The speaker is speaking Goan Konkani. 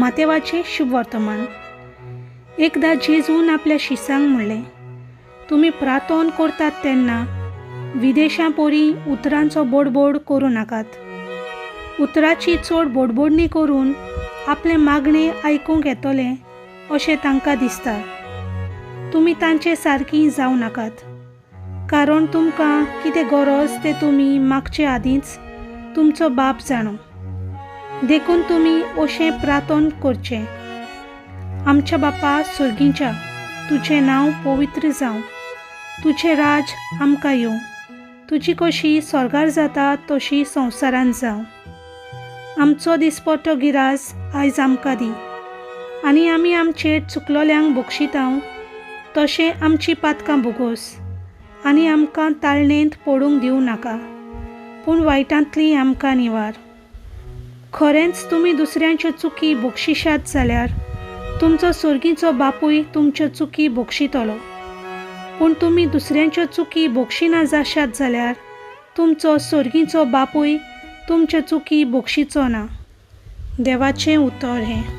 मातेवाचें शुभ वर्तमान. एकदां जेजून आपल्या शिसांक म्हणलें, तुमी प्रार्थना करतात तेन्ना विदेशां पोरी उतरांचो बोडबोड करूं नाकात. उतराची चड बोडबोडणी करून आपलें मागणें आयकूंक येतलें अशें तांकां दिसता. तुमी तांचे सारकीं जावं नाकात, कारण तुमकां कितें गरज तें तुमी मागचे आदींच तुमचो बाप जाणो. देखून तुमी अशें प्रार्थना करचें: आमच्या बापा सर्गीच्या, तुजें नांव पवित्र जावं, तुजें राज आमकां येवं, तुजी कशी स्वर्गार जाता तशी संवसारांत जावं. आमचो दिसपट्टो गिरास आयज आमकां दी, आनी आमी आमचेर चुकलोल्यांक बक्षितांव तशें आमची पातकां भोगोस, आनी आमकां ताळणेंत पडूंक दिवं नाका, पूण वायटांतली आमकां निवार. खरेंच तुमी दुसऱ्यांच्यो चुकी बक्षिशात जाल्यार तुमचो सर्गीचो बापूय तुमच्यो चुकी बक्षितलो. पूण तुमी दुसऱ्यांच्यो चुकी बक्षिना जाशात जाल्यार तुमचो सर्गीचो बापूय तुमच्यो चुकी बक्षिचो ना. देवाचें उतर हें.